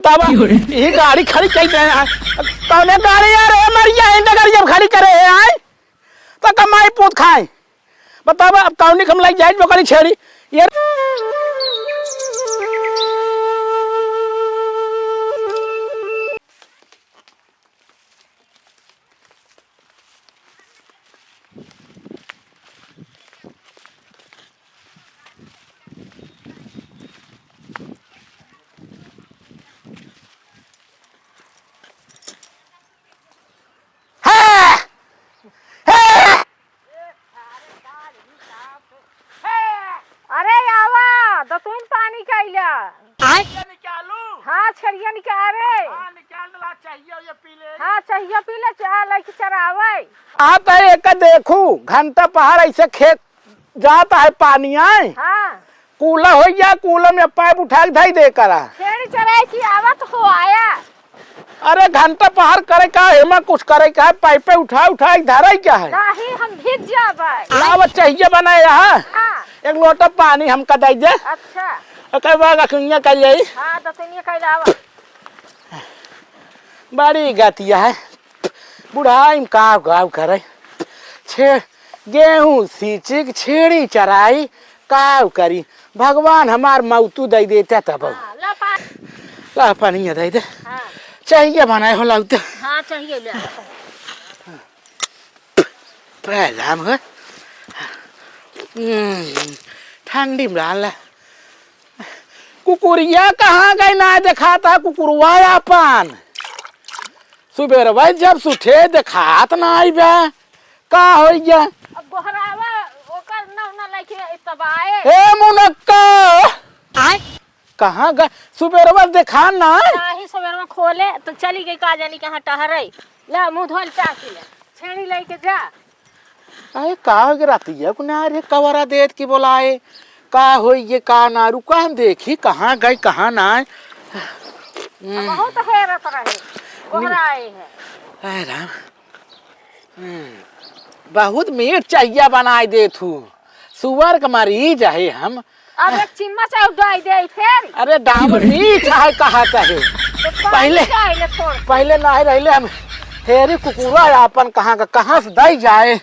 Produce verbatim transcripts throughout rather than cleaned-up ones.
तब ई गाड़ी खड़ी कई दे हैं। कौने गाड़ी यार, ए मरिया, ए डगरिया खड़ी करे है, आय? तो कमाई पूत खाए। बतावा, अब कौनी हम लग जाए, जो करी छेड़ी। ये अरे आवा, दतुइन पानी कइला। आय? हाँ, छेड़िया निकाले। हाँ, निकाल दला, चाहिए ये पी ले। हाँ, चाहिए पी ले, चाह लेके चरावे। हाँ, तो एक देखू, घंटा पहाड़ ऐसे खेत जात है पानी आए। हाँ। कूला हो गया, कूला में पाइप उठा के धई दे करा। छेड़ी चराई की आवत हो आया। अरे घंटा पहाड़ करे का, एमा कुछ करे का है, पाइपे उठा उठा के धरे क्या है? नहीं, हम भीग जाबे। लाव चाहिए बनाए यहाँ। हाँ। एक लोटा पानी हमका दे दे। अच्छा। ओकर बाद रखुइया कर जाई। हाँ, दतुनिया कर लावा। बड़ी गतिया है। बुढ़ाई में का गाँव करे। छे-, गेहूं सींची के छेड़ी चराई, का करी? भगवान हमार मौतू दे देता तब। हाँ, ला पा- ला पानी दे दे। हाँ। चाहिए बनाए हो लगते। हाँ, चाहिए ले। पैजाम है। हम्म, ठंडी में डाल ले। कुकुरिया कहाँ गई, ना देखाता कुकुरवा आपन। सुबेरवा जब सुठे देखात ना आई बे, का होई गया? अब गोहरावा ओकर ना, ना लइके तब आए। ए मुनक्का! आय? कहाँ गए? सुबेरवा देखा ना आए? नाही, सुबेरवा खोले तो चली गई, का जानी कहाँ टहरे। ला, मुँह धोल, चाह पी ले, छेड़ी लेके जा। अरे का हो गया, रातिया को ना रे कवरा देत की बोलाए, का होई ये का ना, रुका हम देखी कहाँ गई कहाँ ना आए। बहुत हेरत रहे, गोहराए है। अरे राम। हम्म, बहुत मीठ चाहिया बनाई देत हूँ। सुअर के मरीज है हम। अब एक चिम्मच और डाल दे फिर। अरे डाम मीठ है कहा कहे। तो पानी पहले, डाल ले थोड़। पहले ना रहले हम हेरी कुकुरा आपन कहाँ का, कहाँ से दई जाए।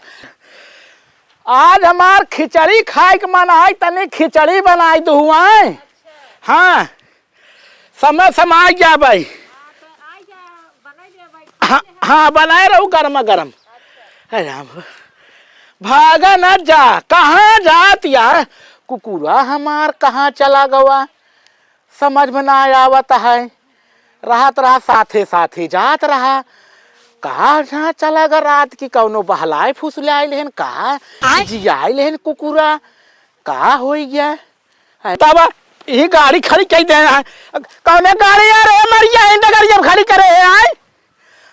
आज हमार खिचड़ी खाए के मन आए, तनी खिचड़ी बनाई दो हुआ। हाँ। समय समाय गया भाई। हाँ, हाँ, बनाए रहू गरमा गरम। हे राम हो। भागा न जा, कहाँ जात या? कुकुरा हमार कहाँ चला गवा? समझ में ना आवत है। रहत रहा साथे साथे जात रहा। कहाँ चला गा रात की? कौनो बहलाए फुसलाए लेहन का? आय। जियाए लेहन कुकुरा? का होई गया? तब ई गाड़ी खड़ी कई दे हैं। कौने गाड़ी यार, ए मरिया, ए डगरिया खड़ी करे है, आय?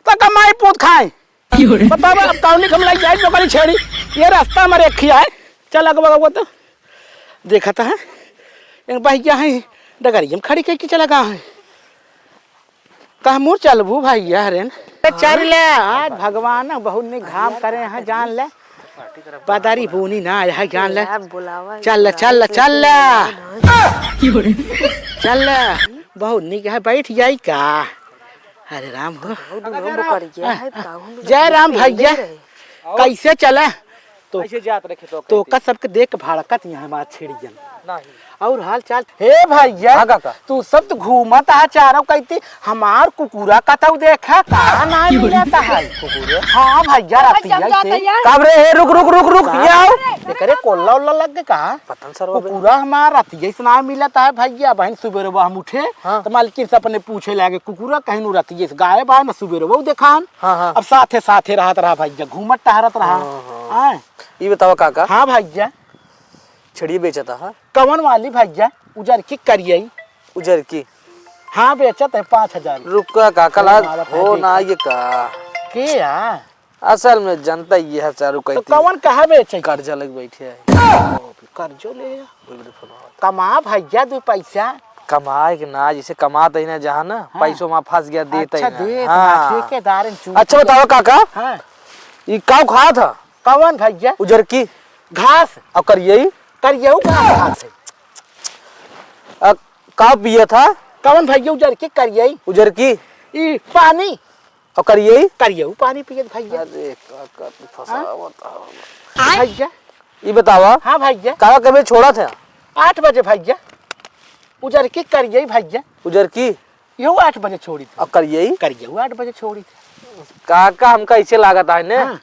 तो कमाई पूत खाए। बतावा, अब कौनी हम लग जाए, जो करी छेड़ी। ये रास्ता हमारे एक ही आए। चल, अगवा, अगवा तो। देखा था, एक भाई क्या है, डगरिया में खड़ी कई के चला गया है। कहाँ मुँह चलबू भैया हरेन? ए, चल ले, आज भगवान बहुत निक घाम करे हैं, जान ले। बदरी बूनी ना आया है, जान ले। यार, बुलावा, चल ले, बुलावा, चल ले, चल ले। चल ले, बहुत निक है, बैठ जाई का? अरे राम हो। बहुत दिन हम कर गया है, काहू में जय राम भैया। कैसे चला? तो ऐसे जात रखे तो तो कहते। का सबके देख के भड़कत यहाँ हमार छेड़ियन। नहीं। और हाल चाल, हे भैया, हाँ काका। तू सब तो घूमत आ चारों कहती, हमार कुकुरा कतौ देखा, कहाँ ना मिलता है? कुकुरा? हाँ भैया, राती जम ऐसे। जाता है। कब रे, हे रुक, रुक, रुक, रुक, कहाँ? ये आओ। एकरे कोल्ला उल्ला लग गए कहाँ? पता न सर, कुकुरा हमार राती ऐसे ना मिलता है भैया। बहन सुबेरे हम उठे, हाँ। तो मालकिन से अपने पूछे लागे, कुकुरा कहीं नु राती ऐसे गायब है, न सुबेरे वो देखान। हाँ, हाँ। अब साथे साथे रहत रहा भैया, घूमत टहरत रहा। हाँ, हाँ। हाँ। ई बतावा काका। हाँ भैया। छेड़िया बेचत हा? कवन वाली भैया? उजर की करियई? उजर की? हाँ, बेचत है पाँच हजार। रुका काका, लाज हो ना ये का? के आ? असल में जनता ये है चारू तो कहती। कवन कहा बेचे? कर्जा लग बैठे है। कर्जो ले। कमा भैया दो पैसा। कमाए के ना, जैसे कमात ही ना जहाँ ना, हाँ। पैसो वहाँ फंस गया, देत ही अच्छा, ना। देत हाँ। ना, ठेकेदार चूत अच्छा, के। बताओ काका, हाँ। ई काऊ खात ह? कवन भैया? उजर की। घास। और करियई? करियऊ घास खात है। अ, काऊ पियत ह? कवन भैया उजर की करियई? उजर की? ई पानी। और करियई? करियऊ पानी पियत भैया। अरे काका, तू फंसावत हव। भैया। ई बतावा। हाँ भैया। काका कबे छोड़ा था? आठ बजे भैया। उजर की करियई भैया। उजर की? यहू आठ बजे छोड़ी थी। और करियई? करियऊ आठ बजे छोड़ी थी। काका, हमका ऐसे लागत है ने, हाँ।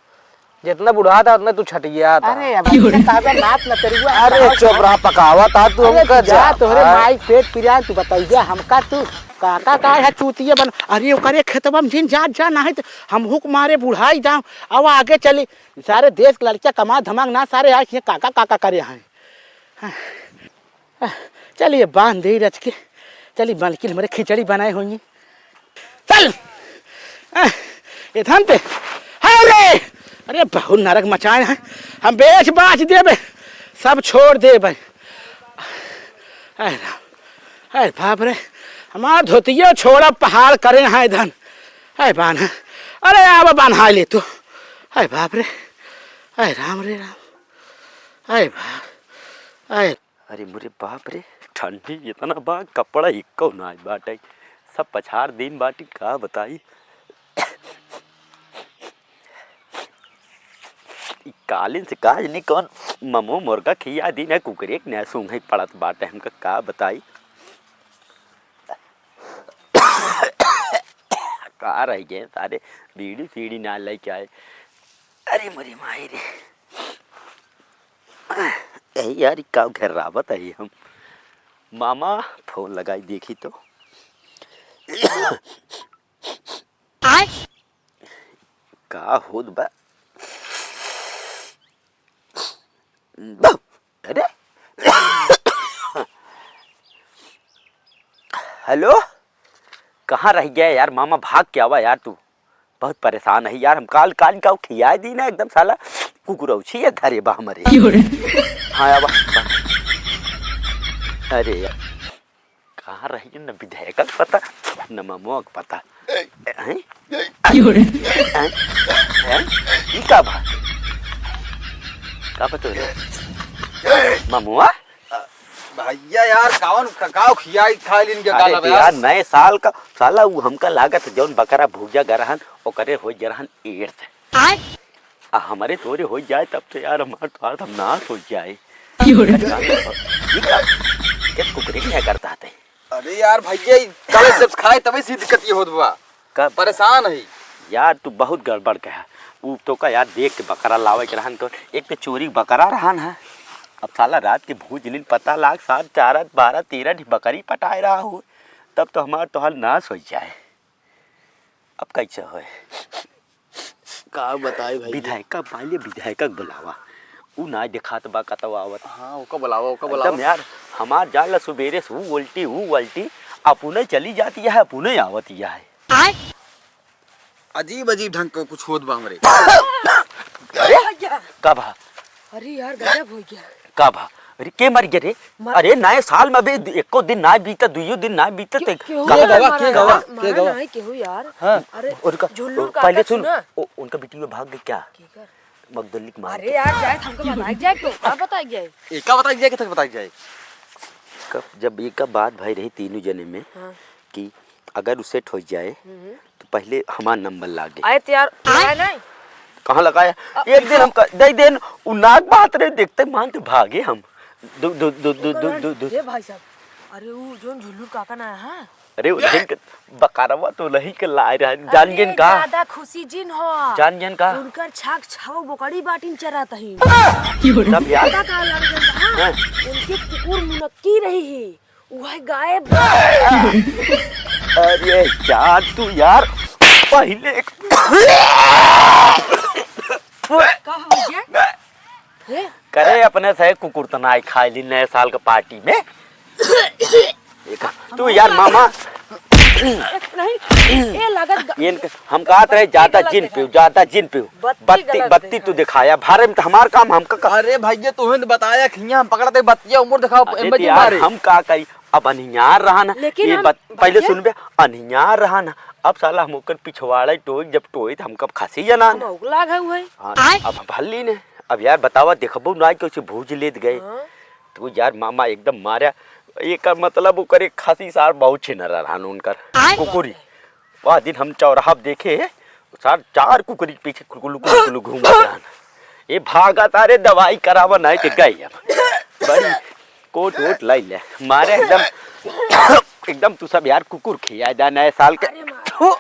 जितना बुढ़ात है उतना तू छटियात है। अरे अब ऐसे कहबे नात न करुआ, अरे चुप रहा, पकावत है तू। अरे हमका तू जा, जा। तोहरे माई पेट पिरान, तू बताइए हमका तू। काका का है चूतिया बन। अरे ओकरे खेतवा में जिन जा, जा, नाहीं तो हम हुक मारे बुढ़ाई जाऊं। अब आगे चली, सारे देश के लड़कियां कमा धमाक ना, सारे आज ये काका काका करे हैं। चलिए बांध दे रच के, चली मलकिन हमरे खिचड़ी बनाए होंगी। चल। आह, ये धन पे। अरे, अरे बहुत नरक मचाए हैं। हम बेच बाच देबे, सब छोड़ देबे। अरे राम, अरे बाप रे, हमार धोतियो छोड़ा पहाड़ करे हैं धन। अरे बान्हा, अरे आवा बान्हा ले तू। अरे बाप रे, अरे राम रे राम, अरे बाप, अरे अरे मोरे बाप रे, ठंडी इतना बा, कपड़ा इक्को नाई बाटे, सब पछाड़ दिन बाटी, का बताई। ई कालिन से काज नहीं, कौन ममो मुर्गा खिया दिन है, कुकरे के ना सूंघे पड़त बाटे, हमका का बताई। का रह गए सारे, बीड़ी सीड़ी ना लेके आए। अरे मोरी माई रे। ए यार, ई का घेरावत है हम? मामा, फोन लगाई देखी तो। आय? का होत बा? अरे? हेलो? कहाँ रह गया यार मामा, भाग के आवा यार तू। बहुत परेशान है यार हम। काल, काल का खियाए दी ना एकदम साला कुकुरौछी है धरे बा हमरे। क्यों रे? हाँ, आवा, आवा। अरे यार, कहाँ रही न विधायक का पता, न मामो का पता। हैं? क्यों रे? हैं? हैं? ई का बा? का बतौले? मामुआ? भैया यार, कौन क-, काव खियाई खाई लीन के अरे काला बे यार, यार? नए साल का साला उ हमका लागत है, जौन बकरा भूजा गरहन, ओकरे हो गरहन एड्स। आय? आ हमरे तोरे हो जाए तब तो यार हमार तो हालत हम नाश हो जाए। क्यों रे? ये का? ये कुकरी क्या करता है? अरे यार भैया, ई काले जब खाए तबे से दिक्कत ये होत बा। का परेशान है। यार, तू बहुत गड़बड़ कहा। उ तो का यार, देख के बकरा लावे के रहन तो, एक तो चोरी बकरा रहन है। अब साला रात के भूज लिन, पता लाग, सात, चार, बारह, तेरह ठी बकरी पटाए रहा हो, तब तो हमार तोहार नाश हो जाए। अब कैसे होए? का बताई भाई? विधायक का, पहले विधायक का बुलावा, उ ना देखात बा कतवा आवत। हाँ, ओका बुलावा, ओका एकदम बुलावा। यार, हमार जान ला सुबेरे से ऊ उल्टी, ऊ उल्टी, अपने चली जाती है, अपने आवती है। आय? अजीब अजीब ढंग का कुछ होत बा हमरे। अरे, भैया। का भा? अरे यार, गजब हो गया। का भा? अरे, के मर गया रे? मर अरे, नए साल में भी एको दिन ना बीता, दुइयो दिन ना बीता, के, ते केहू कहाँ यार गवा, मरा के ना, गवा, मरा के गवा? ना है केहू यार। हाँ। अरे, उनका, झुल्लू काका पहले सुन, सुना। ओ, उनका बेटी में भाग गई क्या? केकर? मगदलिक मार अरे के। यार, जाए, हमको बताई जाए तो, का बताई जाए? एका बताई जाए, के तक बताई जाए? कब, जब एका बात भई रही तीनों जने में हाँ। कि अगर उ सेट हो जाए, हम्म। तो पहले हमार नंबर लागे। अरे तो यार, लगाए नहीं। कहाँ लगाया? अ, एक दिन हम क-, दे देन, उ नाक बात रहे, देखते मान तो भागे हम। दु-, दु-, दु-, दु-, दु-, दु-, दु-, हे भाई साहब, अरे उ जोन झुल्लू काका ना है? अरे उ दिन के बकरवा तो नहीं के लाए रहे, जान अरे गेन का? ज्यादा खुशी जिन हो। जान गेन का? उनकर छाक छाव बोकड़ी बाटिन चरात ही। तब यार। पता का लग गया? हाँ। उनके कुकुर मुनक्की रही ही। वह गायब। अरे यार, तू यार पहले एक का हो गया? हे? करे अपने से कुकुर तो ना खाए ली नए साल के पार्टी में। एक, तू यार मामा। नहीं, ए लागत ग- ये इनके, हम कहत रहे ज्यादा जिन पियो, ज्यादा जिन पियो। बत्ती बत्ती, गलत बत्ती तू दिखाया। दिखाया। भारे में तो हमार काम हमका का- अरे भैया, तू ही तो बताया खिया हम पकड़ते बत्तिया उम्र दिखाओ, अरे एम्बे तो जी यार, मारे। हम का करी? अब अनियार रहा ना, लेकिन ये हम बत-, पहले भैया सुनबे, अनियार रहा ना। अब साला हम ओकर पिछवाड़े टोई, जब टोई तो हमका खसी जना हम ना। उगला गए हुए। हाँ, आय। अब हम भल्ली ने। अब यार बतावा, देखबो ना कि उसे भूज लेत गए। हाँ। तो यार मामा एकदम मारा, एकर मतलब ओकर एक खासी सार बहुत छिनरा रहन उनकर। आय। कुकुरी। वह दिन हम चौराहा पे देखे, सार चार कुकुरी के पीछे कुलु कुलु कुलु घूमत रहन। ये भागा तारे दवाई करावा नहीं के गई अब। बड़ी कोट वोट लाई ले। मारे एकदम, एकदम तू सब यार कुकुर खिया जा नए साल के। अरे माँ, थू।